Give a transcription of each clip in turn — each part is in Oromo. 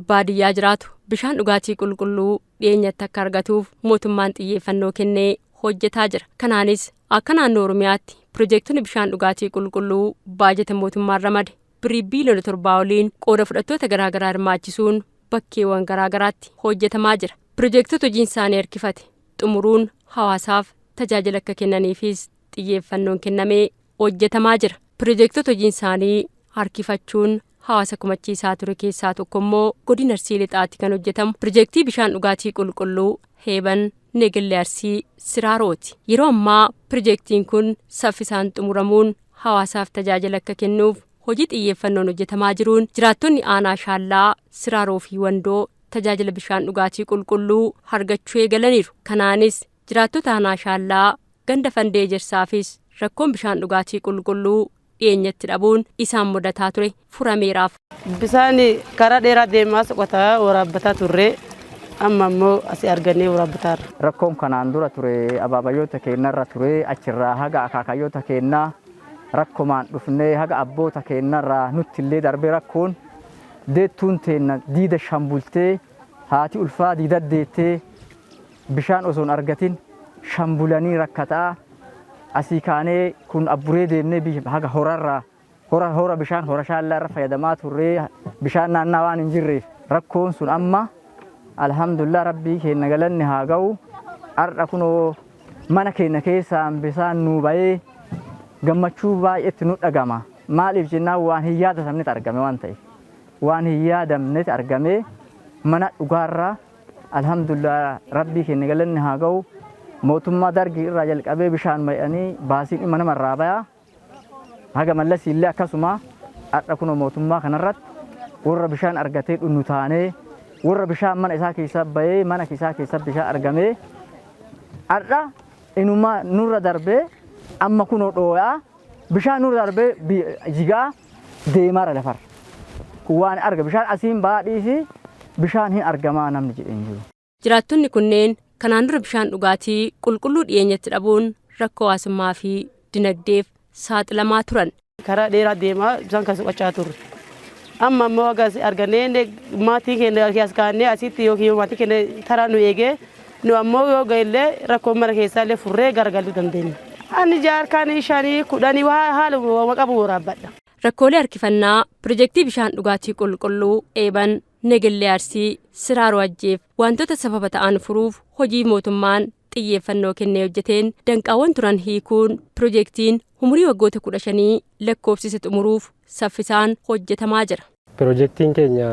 Baadiyyaa jiraatu bishaan dhugaatii qulqulluu dhiyeenyatti akka argatuuf mootummaan xiyyeeffannoo kennee hojjetaa jira. Kanaanis akka naannoo Oromiyaatti piroojeektonni bishaan dhugaatii qulqulluu baajata mootummaan ramade birrii biiliyoona 7 oliin qooda fudhattoota garaagaraa hirmaachisuun bakkeewwan garaagaraatti hojjetamaa jira. Piroojeektota hojiin isaanii harkifate xumuruun hawaasaaf tajaajila akka kennaniifis xiyyeeffannoon kennamee hojjetamaa jira. Piroojeektota hojiin isaanii harkifachuun hawaasa kumachiisaa ture keessaa tokko immoo godina Arsii Lixaatti kan hojjetamu piroojeektii bishaan dhugaatii qulqulluu Heeban Negellee Arsii Siraarooti. Yeroo ammaa piroojeektiin kun saffisaan xumuramuun hawaasaaf tajaajila akka kennuuf hojii xiyyeeffannoon hojjetamaa jiruun jiraattonni aanaa Shaallaa, Siraaroo fi Wandoo tajaajila bishaan dhugaatii qulqulluu argachuu eegalaniiru. Kanaanis jiraattota aanaa Shaallaa ganda Fandee Ejersaafis rakkoon bishaan dhugaatii qulqulluu dhiyeenyatti dhabuun isaan mudataa ture furameeraaf. Bishaan karaa dheeraa deemaa soqotaa waraabbataa turre, amma immoo asii argannee waraabbataa jirra. Rakkoon kanaan dura ture abaabayyoota keenyarra ture, achirraa haga akaakayyoota keenyaa rakkomaan dhufnee, haga abboota keenyarraa nutti illee darbee, rakkoon deettuun teenna diida shan bultee, haati ulfaa diida deettee bishaan osoo hin argatin shan bulanii rakkataa asii kaanee kun abburee deemnee haga horarraa hora hora bishaan hora Shaallaa irra fayyadamaa turree, bishaan naannaa waan hin jirreef. Rakkoon sun amma alhamdulillah, Rabbii keenya galanni haa ga'u, har'a kunoo mana keenya keessaan bishaan nuu bahee gammachuu baay'eetti nu dhagama. Maaliif jennaan, waan hin yaadatamnetti argame waan ta'eef, waan hin yaadamnetti argame mana dhugaarraa. Alhamdulillah, Rabbii keenya galanni haa ga'u. Mootummaa Dargii irraa jalqabee bishaan may'anii baasiin dhimma namarraa bayaa, haga Mallasii illee akkasuma. Har'a kunoo mootummaa kanarratti warra bishaan argatee dhunnu taanee, warra bishaan mana isaa keessa bahee, mana isaa keessa bishaan argamee, har'a inuma nurra darbee amma kunoo dhooyaa bishaan nurra darbee jigaa deemaara lafarra. Kun waan arga bishaan asiin ba'aa dhiisii bishaan hin argamaa namni jedhee hin jiru. Jiraattonni kunneen kanaan dura bishaan dhugaatii qulqulluu dhiyeenyatti dhabuun rakkoo hawaasummaa fi dinagdeef saaxilamaa turan. Karaa dheeraa deemaa bishaan kan soqachaa turre. Amma immoo haga argannee maatii keenya as kaannee asitti yookiin maatii keenya taraa nu eegee, nu ammoo yoo ga'ellee rakkoo mana keessaa illee furree garagaluu dandeenya. Ani jaarkaan 5, 10 haala qabu waraabbadha. Rakkoolee harkifannaa pirojektii bishaan dhugaatii qulqulluu Eeban Negellee Arsii Siraaroo Ajjeef wantoota sababa ta'an furuuf hojii mootummaan xiyyeeffannoo kennee hojjeteen danqaawwan turan hiikuun pirojektiin umurii waggoota 15 lakkoofsise xumuruuf saffisaan hojjetamaa jira. Pirojektiin keenya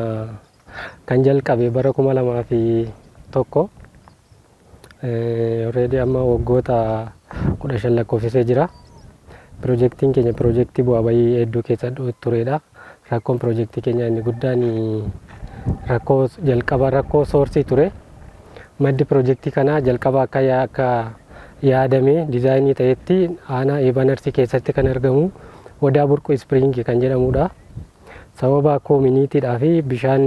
kan jalqabe bara 2001, already amma waggoota 15 lakkoofsisee jira. Pirojektiin keenya pirojektii bu'aa bayii hedduu keessa turedha. Rakkoon pirojektii keenyaa inni guddaan rakkoo jalqaba rakkoo source ture. Maddi pirojektii kanaa jalqaba akka yaadame design ta'etti aanaa Eeban Arsii keessatti kan argamu Odaa Burqu Spring kan jedhamudha. Sababa communitydhaa fi bishaan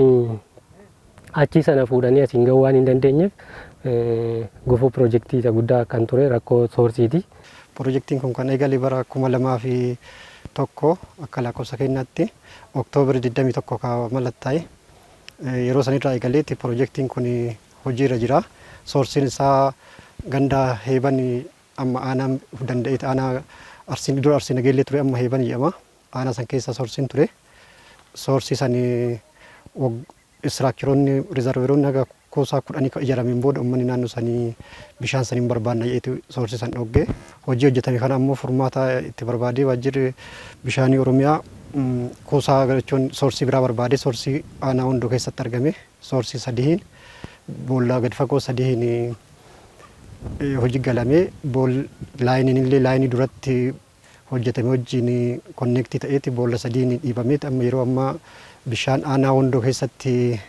achii sana fuudhanii asiin gahuu waan hin dandeenyeef gufuu pirojektii isa guddaa kan ture rakkoo sourceiiti. Pirojektiin kun kan eegale bara 2001 akka lakkoofsa keenyaatti Oktoobar 21 ka mallattaa'e. Yeroo sanirraa eegaleetti pirojektiin kun hojiirra jira. Sourceiin isaa ganda Heeban, amma aanaa of danda'eeti, aanaa Arsiin, dura Arsii Nageellee ture, amma Heeban jedhama. Aanaa san keessa sourceiin ture. Source san structureoonni, reservoiroonni haga kuusaa 10 kan ijaarameen booda uummanni naannoo sanii bishaan san hin barbaanna jedheeti source san dhoggee. Hojii hojjetame kana ammoo furmaata itti barbaadee waajjirri bishaanii Oromiyaa kuusaa jechuun source biraa barbaadee source aanaa Wandoo keessatti argame. Source sadiin, boolla gadi fagoo sadiin hojii galamee, bool lineiin illee line duratti hojjetame wajjin connect ta'eeti boolla sadiin dhiibameeti amma yeroo ammaa bishaan aanaa Wandoo keessatti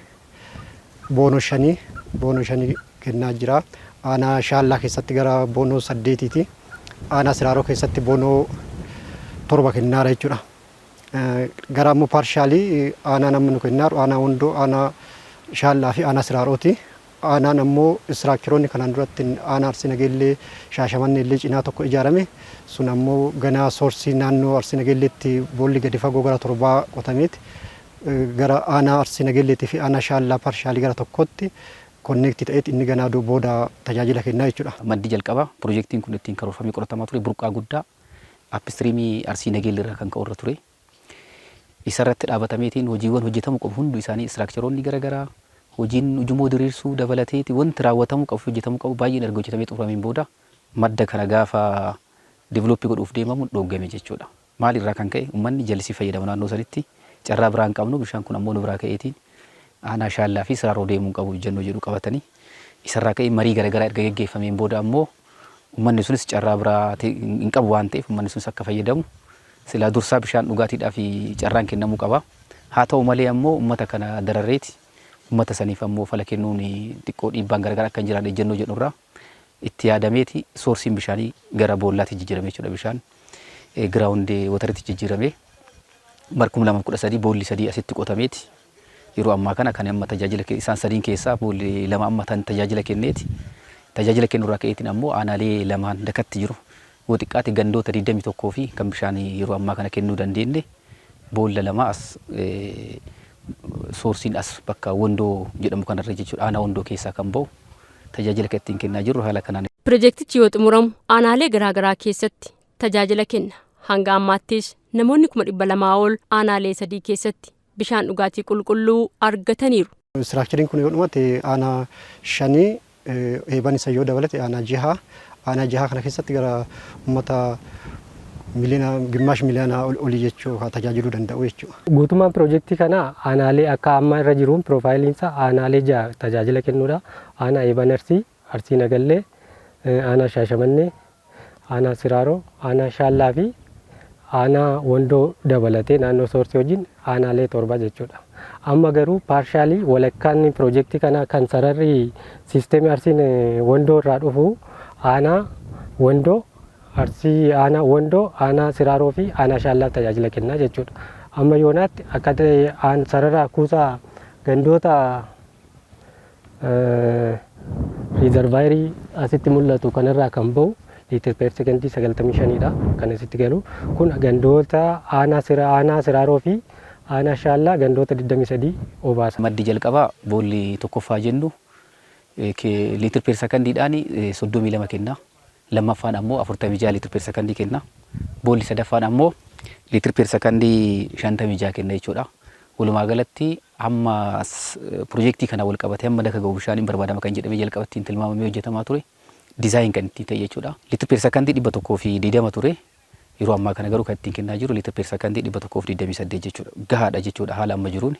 boonoo shanii kennaa jira. Aanaa Shaallaa keessatti gara boonoo saddeetiiti. Aanaa Siraaroo keessatti boonoo 7 kennaara jechuudha. Gara ammoo partially aanaan amma nu kennaaru aanaa Wandoo, aanaa Shaallaa fi aanaa Siraarooti. Aanaan ammoo structureoonni kanaan duratti aanaa Arsii Nageellee, Shaashamannee illee cinaa tokko ijaarame sun ammoo ganaa source naannoo Arsii Nageelleetti boolli gadi fagoo gara torbaa qotameeti. Gara aanaa Arsii Nagelleetii fi aanaa Shaallaa partially gara tokkotti connect ta'eeti inni ganaa booda tajaajila kennaa jechuudha. Maddi jalqabaa piroojeektiin kun ittiin karoorfamee qoratamaa ture burqaa guddaa upstreamii Arsii Nageellee irraa kan ka'u irra ture. Isarratti dhaabatameetiin hojiiwwan hojjetamuu qabu hundi isaanii, structureoonni garaagaraa, hojiin ujummoo diriirsuu dabalateeti, wanti raawwatamuu qabu fi hojjetamuu qabu baay'een erga hojjetamee xumurameen booda madda kana gaafa develop godhuuf deemamu dhoggame jechuudha. Maal irraa kan ka'e? Uummanni jallisii fayyadamu naannoo sanitti, carraa biraa hin qabnu, bishaan kun ammoo nu biraa ka'eetiin aanaa Shaallaa fi Siraaroo deemuu qabu jennoo jedhu qabatanii, isarraa ka'ee marii garaagaraa erga geggeeffameen booda ammoo uummanni sunis carraa biraa hin qabu waan ta'eef, uummanni sunis akka fayyadamu silaa dursaa bishaan dhugaatiidhaaf carraan kennamuu qaba. Haa ta'u malee ammoo uummata kana dararreeti uummata saniif ammoo fala kennuun xiqqoo dhiibbaan garaagaraa akka hin jiraanne ejjennoo jedhurraa itti yaadameeti sourceiin bishaanii gara boollaatti jijjiirame jechuudha. Bishaan ground wateritti jijjiirame bara 2013 boolli sadii asitti qotameeti. Yeroo ammaa kana kan amma tajaajila isaan sadiin keessaa boolli lama amma tan tajaajila kenneeti. Tajaajila kennurraa ka'eetiin ammoo aanaalee lamaan dakatti jiru yoo xiqqaate gandoota 21 fi kan bishaan yeroo ammaa kana kennuu dandeenye boolla lama as sourceiin as bakka Wondoo jedhamu kanarra jechuudha, aanaa Wondoo keessaa kan bahu tajaajila kan ittiin kennaa jirru haala kanaan. Pirojektichi yoo xumuramu aanaalee garaagaraa keessatti tajaajila kenna. Hanga ammaattis namoonni 200,000 ol aanaalee sadii keessatti bishaan dhugaatii qulqulluu argataniiru. Structureiin kun yoo dhumate aanaa shanii, Eeban isa yoo dabalate aanaa jaha, aanaa jaha kana keessatti gara uummata miliyoona gimaash miliyoona olii jechuu tajaajiluu danda'u jechuudha. Guutummaan piroojeektii kanaa aanaalee akka amma irra jiruun profileiin isaa aanaalee jaha tajaajila kennuudha. Aanaa Eeban Arsii, Arsii Nagallee, aanaa Shaashamannee, aanaa Siraaroo, aanaa Shaallaa fi aanaa Wondoo dabalatee naannoo source wajjin aanaalee torba jechuudha. Amma garuu partially walakkaan piroojeektii kanaa kan sararri systemii Arsiin Wondoo irraa dhufu aanaa Wondoo, Arsii, aanaa Wondoo, aanaa Siraaroo fi aanaa Shaallaaf tajaajila kennaa jechuudha. Amma yoonaatti akka ta'e sarara kuusaa gandoota reservoirii asitti mul'atu kanarraa kan bahu liter per secondii 95dha kan asitti galu. Kun gandoota aanaa Siraaroo fi aanaa Shaallaa gandoota 23 obaasa. Maddi jalqabaa boolli tokkoffaa jennu liter per secondiidhaan 32 kenna. Lammaffaan ammoo 46 liter per secondii kenna. Boolli sadaffaan ammoo liter per secondii 56 kenna jechuudha. Walumaa galatti hamma piroojeektii kana wal qabatee hamma daka ga'u bishaaniin barbaadama kan jedhamee jalqabatti tilmaamamee hojjetamaa ture. Design kan ittiin ta'e jechuudha. Liter per secondii 120 ture. Yeroo ammaa kana garuu kan ittiin kennaa jiru liter per secondii 128 jechuudha. Gahaadha jechuudha haala amma jiruun.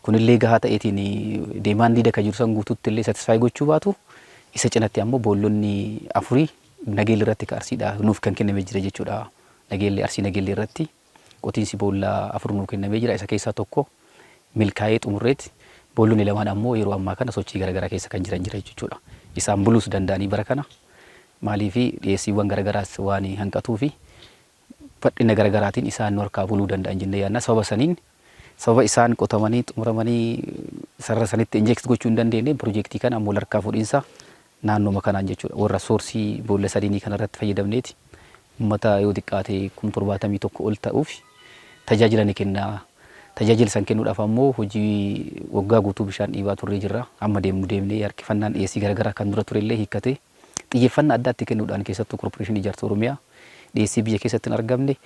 Kunillee gahaa ta'eetiin demandii daka jiru san guutuutti illee satisfy gochuu baatu, isa cinatti ammoo boollonni afurii Nageelli irratti ka Arsiidha nuuf kan kennamee jira jechuudha. Nageelli, Arsii Nageelli irratti qotiinsi boolla afur nuuf kennamee jira. Isa keessaa tokko milkaa'ee xumurreeti. Boollonni lamaan ammoo yeroo ammaa kana sochii garaagaraa keessa kan jiran jira jechuudha. Isaan buluus danda'anii bara kana, maaliif dhiyeessiiwwan garaagaraas waan hanqatuu fi bal'ina garaagaraatiin isaan nu harkaa buluu danda'an jennee yaadna. Sababa saniin, sababa isaan qotamanii xumuramanii sarara sanitti inject gochuu hin dandeenye, piroojeektii kana ammoo harkaa fuudhinsa naannoma kanaan jechuudha. Warra source boolla sadiinii kanarratti fayyadamneeti uummata yoo xiqqaate 71,000 ol ta'uuf tajaajila ni kenna. Tajaajila san kennuudhaaf ammoo hojii waggaa guutuu bishaan dhiibaa turree jirra. Amma deemnu deemnee harkifannaan dhiyeessii garaagaraa kan dura turellee hiikkatee xiyyeeffannaa addaatti kennuudhaan, keessattuu Korporeeshinii Ijaarsa Oromiyaa dhiyeessii biyya keessatti hin argamne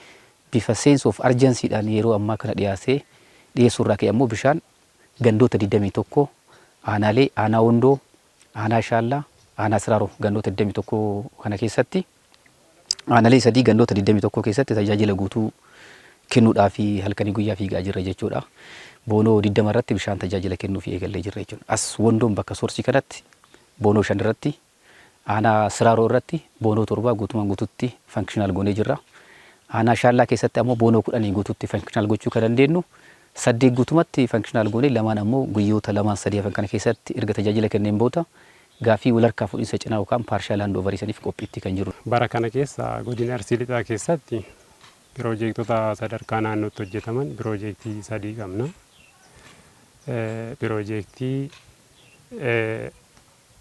bifa sense of urgencydhaan yeroo ammaa kana dhiyaasee dhiyeessuu irraa ka'e ammoo bishaan gandoota 21 aanaalee aanaa Wondoo, aanaa Shaallaa, aanaa Siraaroo gandoota 21 kana keessatti, aanaalee sadii gandoota 21 keessatti tajaajila guutuu kennuudhaaf halkanii guyyaa fiigaa jirra jechuudha. Boonoo 20 irratti bishaan tajaajila kennuuf eegallee jirra jechuudha. As Wondoon bakka source kanatti boonoo 5 irratti, aanaa Siraaroo irratti boonoo 7 guutumaan guututti functional goonee jirra. Aanaa Shaallaa keessatti ammoo boonoo 10 guututti functional gochuu kan dandeenyu saddeet guutumatti functional goonee, lamaan ammoo guyyoota lamaan sadii hafan kana keessatti erga tajaajila kenneen booda gaaffii walharkaa fuudhinsa cinaa yookaan partial handoverii saniif qophiitti kan jiru. Bara kana keessa godina Arsii Lixaa keessatti piroojeektota sadarkaa naannootti hojjetaman piroojeektii sadii qabna. Piroojeektii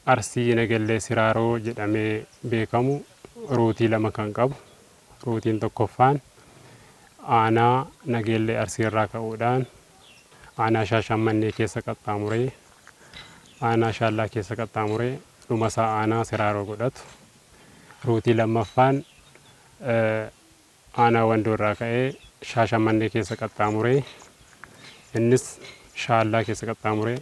Arsii Nagellee Siraaroo jedhamee beekamu routeii lama kan qabu. Routeiin tokkoffaan aanaa Nageellee Arsii irraa ka'uudhaan Aanaa Shaashamannee keessa qaxxaamuree, aanaa Shaallaa keessa qaxxaamuree dhumasaa aanaa Siraaroo godhatu. Ruutii lammaffaan aanaa Wandoo irraa ka'ee Shaashamannee keessa qaxxaamuree, innis Shaallaa keessa qaxxaamuree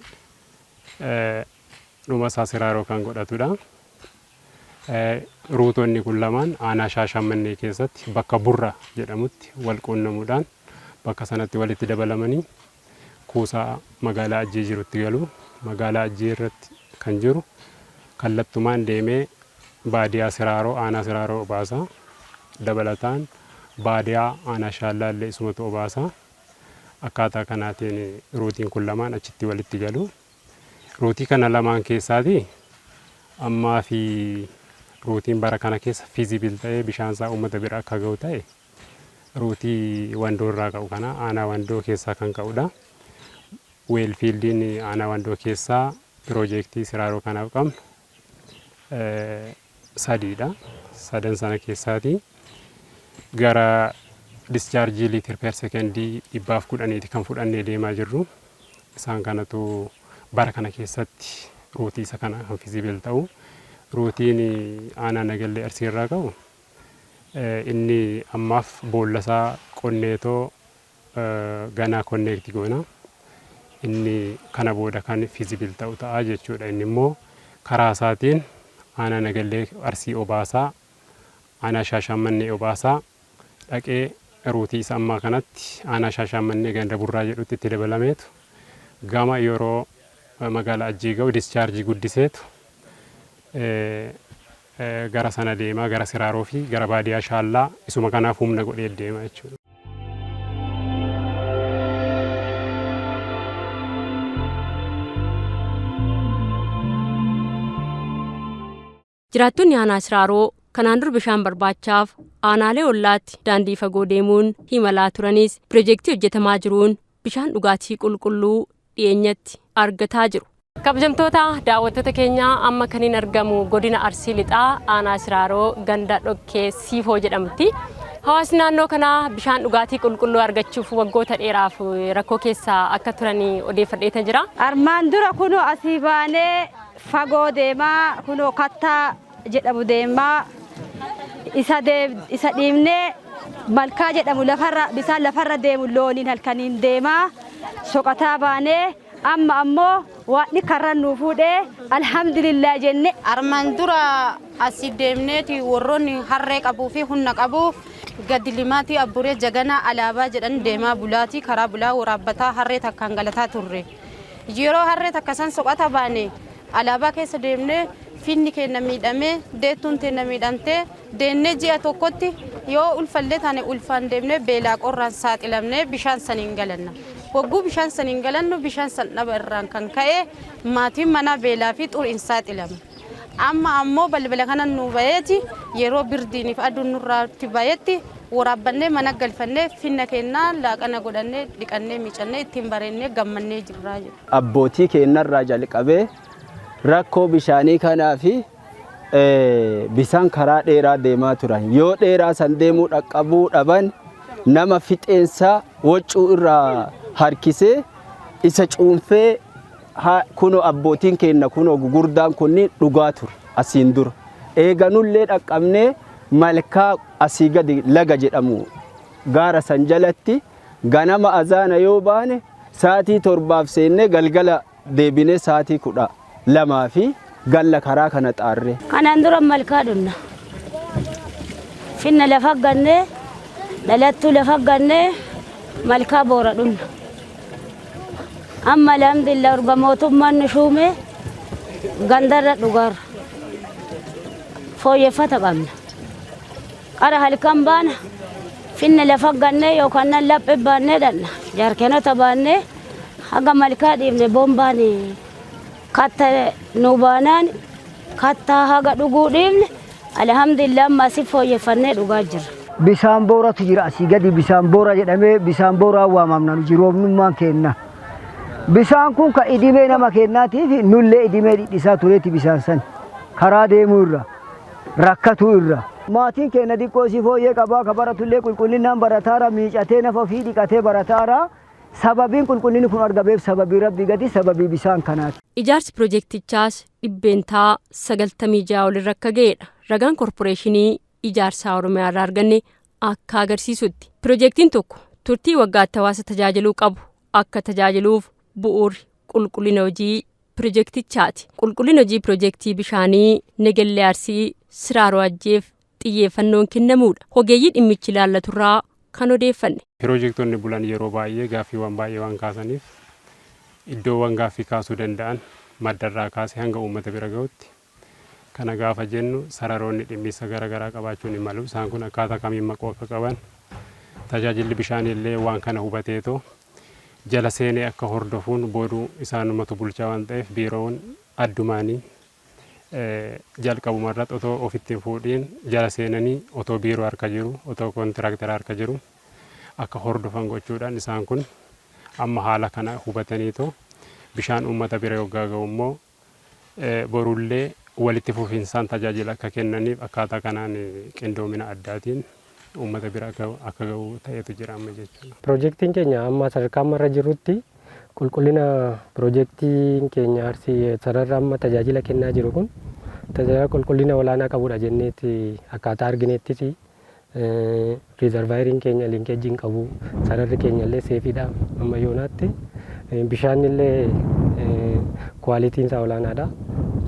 dhumasaa Siraaroo kan godhatudha. Ruutonni kun lamaan aanaa Shaashamannee keessatti bakka Burra jedhamutti wal quunnamuudhaan bakka sanatti walitti dabalamanii kuusaa magaalaa Ajjee jirutti galu. Magaalaa Ajjee irratti kan jiru kallattumaan deemee baadiyaa Siraaroo, aanaa Siraaroo obaasa. Dabalataan baadiyaa aanaa Shaallaa illee isumatu obaasa. Akkaataa kanaatiin ruutiin kun lamaan achitti walitti galu. Ruutii kana lamaan keessaatii ammaa fi ruutiin bara kana keessa feasible ta'ee bishaan isaa uummata bira akka ga'u ta'e ruutii Wandoo irraa ka'u kana aanaa Wandoo keessaa kan ka'udha. Weelfiildiin aanaa Wandoo keessaa piroojeektii Siraaroo kanaaf qabnu sadiidha. Sadan sana keessaatii gara dischargii liitir per sekendii 110ti kan fudhannee deemaa jirru. Isaan kanatu bara kana keessatti ruutii isa kana kan feasible ta'u. Ruutiin aanaa Nagallee Arsii irraa ka'u inni ammaaf boollasaa qonneetoo ganaa konneekti goona. Inni kana booda kan feasible ta'u ta'a jechuudha. Inni immoo karaa isaatiin aanaa Nagallee Arsii obaasaa, aanaa Shaashamannee obaasaa dhaqee ruutii isa ammaa kanatti aanaa Shaashamannee ganda Burraa jedhutti itti dabalameetu gama yeroo magaalaa Ajjii ga'u dischargii guddiseetu gara sana deema, gara Siraaroo fi gara baadiyaa Shaallaa isuma kanaaf humna godhee deema jechuudha. Jiraattonni aanaa Siraaroo kanaan dura bishaan barbaachaaf aanaalee ollaatti daandii fagoo deemuun imalaa turanis piroojeektii hojjetamaa jiruun bishaan dhugaatii qulqulluu dhiyeenyatti argataa jiru. Kabajamtoota daawwattoota keenyaa, amma kan hin argamu godina Arsii Lixaa aanaa Siraaroo ganda Dhokkee Siifoo jedhamutti. Hawaasni naannoo kanaa bishaan dhugaatii qulqulluu argachuuf waggoota dheeraaf rakkoo keessa akka turan odeeffadheetan jira. Armaan dura kunoo asii baanee fagoo deemaa, kunoo kattaa jedhamu deemaa, isa dhiibnee malkaa jedhamu lafarra bisaan lafarra deemu looniin halkaniin deemaa soqataa baanee, amma ammoo waaqni karra nuu fuudhee alhamdulillah jenne. Armaan dura asii deemneeti warroonni harree qabuu fi humna qabu gadi limaatii abburee jaganaa alaabaa jedhan deemaa bulaatii karaa bulaa waraabbataa harree takkaan galataa turre. Yeroo harree takka san soqata baane alaabaa keessa deemnee finni keenya miidhamee, deettuun teenya miidhamtee deemnee, ji'a tokkotti yoo ulfallee taane ulfaan deemnee beelaa qorraan saaxilamnee bishaan saniin galanna. Wagguu bishaan saniin galannu bishaan san dhaba irraan kan ka'e maatiin manaa beelaa fi xuriin saaxilama. Amma ammoo balbala kana nu baheeti yeroo birdiiniif aduun nurraatti bahetti waraabbannee mana galfannee finna kennaa laaqana godhannee dhiqannee miicannee ittiin bareennee gammannee jirraa jedhu. Abbootii keenyarraa jalqabee rakkoo bishaanii kanaa fi bisaan karaa dheeraa deemaa turan. Yoo dheeraa san deemuu dhaqqabuu dhaban nama fixeensa waccuu irraa harkisee isa cuunfee kunoo abbootiin keenya kunoo gugurdaan kunniin dhugaa ture asiin dura. Eeganullee dhaqqabnee malkaa asii gadi laga jedhamu gaara san jalatti ganama azaana yoo baane sa'aatii 7f seennee galgala deebinee sa'aatii 12 fi galla karaa kana xaarree. Kanaan dura malkaa dhunna. Finna lafa gannee, dhalattuu lafa gannee, malkaa boora dhunna. Amma alhamdulillah urga mootummaan nu shuume gandarra dhugaarra. Fooyyeffata qabna. Qara halkan baana finna lafa gannee yookaan nan laphee baannee dhanna. Jaarkenota baannee haga malkaa dhiifne bombaan katta nu baanaan kattaa haga dhuguu dhiifne, alhamdulillah amma asi fooyyeffannee dhugaa jirra. Bisaan booratu jira, asii gadi bisaan boora jedhamee bisaan booraa waamamna nu jiroomnummaan keenna. Bisaan kun ka idimee nama kennaatiif nullee idimee dhidhisaa tureeti, bisaan san karaa deemuu irra rakkatuu irra. Maatiin keenya xiqqoo isii fooyyee qabaa, ka baratullee qulqullinaan barataara, miicatee nafa ofii dhiqatee barataara. Sababiin qulqullinni kun argameef sababii Rabbii gadi sababii bishaan kanaati. Ijaarsi piroojeektichaas 96% olirra akka ga'edha. Ragaan Korporeeshinii Ijaarsaa Oromiyaa irraa arganne akka agarsiisutti. Piroojeektiin tokko turtii waggaatti hawaasa tajaajiluu qabu akka tajaajiluuf bu'uurri qulqullina hojii piroojeektichaati. Qulqullina hojii piroojeektii bishaanii Negellee Arsii Siraaroo Ajjeef xiyyeeffannoon kennamuudha. Ogeeyyii dhimmichi ilaallaturraa kan odeeffanne. Piroojeektonni bulan yeroo baay'ee gaaffiiwwan baay'ee waan kaasaniif, iddoowwan gaaffii kaasuu danda'an maddarraa kaasee hanga uummata bira gahutti, kana gaafa jennu sararoonni dhimmisa garaagaraa qabaachuun ni malu. Isaan kun akkaataa kamiin maquu akka qaban, tajaajilli bishaanii illee waan kana hubateetoo jala seenee akka hordofuun booduu isaanumatu bulchaa waan ta'eef, biiroon addumaanii jalqabuma irratti otoo ofitti hin fuudhiin jala seenanii, otoo biiroo harka jiru, otoo kontiraakitara harka jiru akka hordofan gochuudhaan, isaan kun amma haala kana hubataniitoo bishaan uummata bira yoggaa ga'u immoo borullee walitti fufinsaan tajaajila akka kennaniif akkaataa kanaan qindoomina addaatiin uummata bira akka ga'u ta'etu jira amma jechuudha. Piroojeektiin keenya amma sadarkaa amma irra jirrutti, qulqullina piroojeektiin keenya Arsii sararra amma tajaajila kennaa jiru kun tajaajila qulqullina olaanaa qabudha jenneeti. Akkaataa arginettis reservoiriin keenya leakage hin qabu, sararri keenya illee safeiidha. Amma yoonaatti bishaan illee qualityn isaa olaanaadha.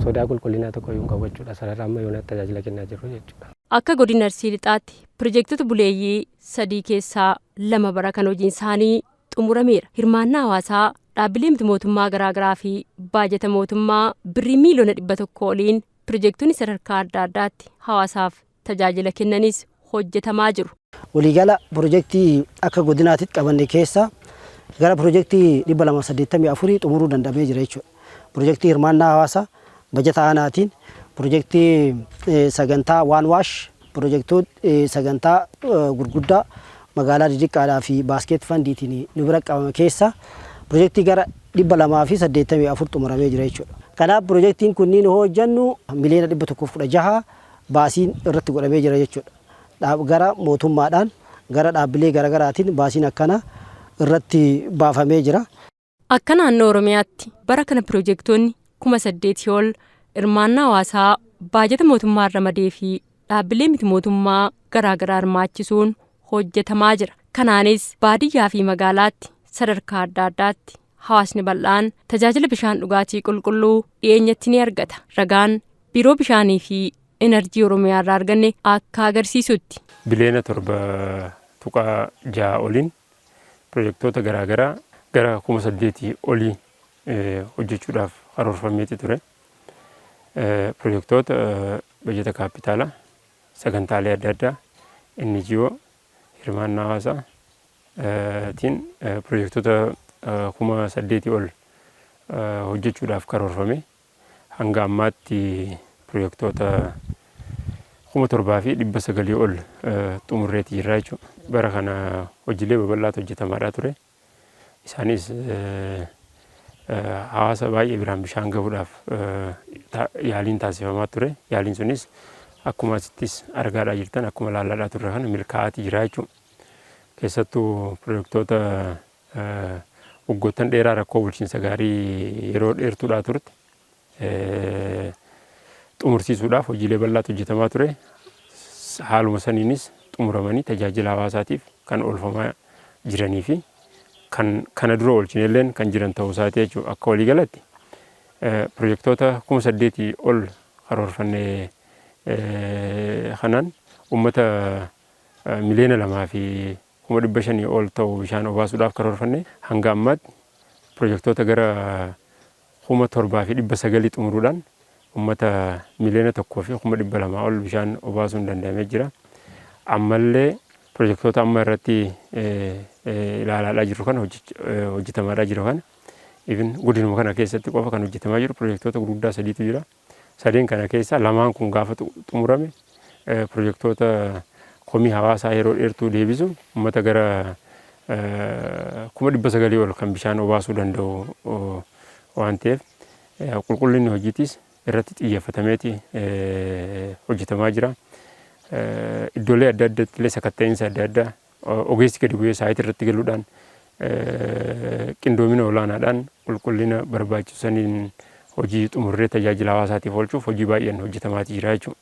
Sodaa qulqullinaa tokko iyyuu hin qabu jechuudha, sararra amma yoonaatti tajaajila kennaa jirru jechuudha. Akka godina Arsii Lixaatti piroojeektota buleeyyii sadii keessaa lama bara kan hojiin isaanii xumurameera. Hirmaannaa hawaasaa, dhaabbilee miti mootummaa garaagaraa fi baajata mootummaa birrii miiliyoona 100 oliin piroojeektonni sadarkaa adda addaatti hawaasaaf tajaajila kennanis hojjetamaa jiru. Waliigala piroojeektii akka godinaatitti qabanne keessa gara piroojeektii 284 xumuruu danda'amee jira jechuudha. Piroojeektii hirmaannaa hawaasaa bajata aanaatiin, piroojeektii sagantaa One WASH, piroojeektoota sagantaa gurguddaa magaalaa xixiqqaadhaa fi basket fundiitiin nu bira qabame keessa piroojeektii gara 284 xumuramee jira jechuudha. Kanaaf piroojeektiin kunniin hojjennu miliyoona 116 baasiin irratti godhamee jira jechuudha. Gara mootummaadhaan, gara dhaabbilee garaagaraatiin baasiin akkana irratti baafamee jira. Akka naannoo Oromiyaatti bara kana piroojeektoonni 8,000 ol hirmaannaa hawaasaa, baajata mootummaa ramadee fi dhaabbilee miti mootummaa garaagaraa hirmaachisuun hojjetamaa jira. Kanaanis baadiyyaa fi magaalaatti sadarkaa adda addaatti hawaasni bal'aan tajaajila bishaan dhugaatii qulqulluu dhiyeenyatti ni argata. Ragaan Biiroo Bishaanii fi Enerjii Oromiyaa irraa arganne akka agarsiisutti. Biliyoona 7.6 oliin pirojektoota garaagaraa gara 8,000 olii hojjechuudhaaf karoorfameeti ture. Pirojektoota bajeta kaapitaalaa, sagantaalee adda addaa, NGO, hirmaannaa hawaasaa tiin pirojektoota 8,000 ol hojjechuudhaaf karoorfame, hanga ammaatti pirojektoota 7,900 ol xumurreeti jirra jechuudha. Bara kana hojiilee babal'aatu hojjetamaadhaa ture. Isaanis hawaasa baay'ee biraan bishaan gahuudhaaf yaaliin taasifamaa ture. Yaaliin sunis akkuma asittis argaadhaa jirtan, akkuma laallaadhaa turre kana milkaa'aati jira jechuudha. Keessattuu pirojektoota waggoottan dheeraa rakkoo bulchiinsa gaarii yeroo dheertuudhaa turte xumursiisuudhaaf hojiilee bal'aatu hojjetamaa ture. Haaluma saniinis xumuramanii tajaajila hawaasaatiif kan oolfamaa jiranii fi kan kana dura oolchinelleen kan jiran ta'uu isaati jechuudha. Akka waliigalatti pirojektoota 8,000 ol karoorfannee kanaan uummata 2,500,000 ol ta'u bishaan obaasuudhaaf karoorfanne, hanga ammaatti pirojektoota gara 7,900 xumuruudhaan uummata 1,200,000 ol bishaan obaasuun danda'amee jira. Ammallee pirojektoota amma irratti ilaalaadhaa jirru kana, hojjetamaadhaa jiru kana, even godinuma kana keessatti qofa kan hojjetamaa jiru pirojektoota gurguddaa sadiitu jira. Sadeen kana keessaa lamaan kun gaafa xumurame pirojektoota komii hawaasaa yeroo dheertuu deebisu, uummata gara 900,000 ol kan bishaan obaasuu danda'u waan ta'eef, qulqullinni hojiitis irratti xiyyeeffatameeti hojjetamaa jira. Iddoolee adda addaatti illee sakatta'iinsa adda addaa ogeessi gadi bu'ee site irratti galuudhaan Qindoomina olaanaadhaan qulqullina barbaachisu saniin hojii xumurree tajaajila hawaasaatiif oolchuuf hojii baay'een hojjetamaati jira jechuudha.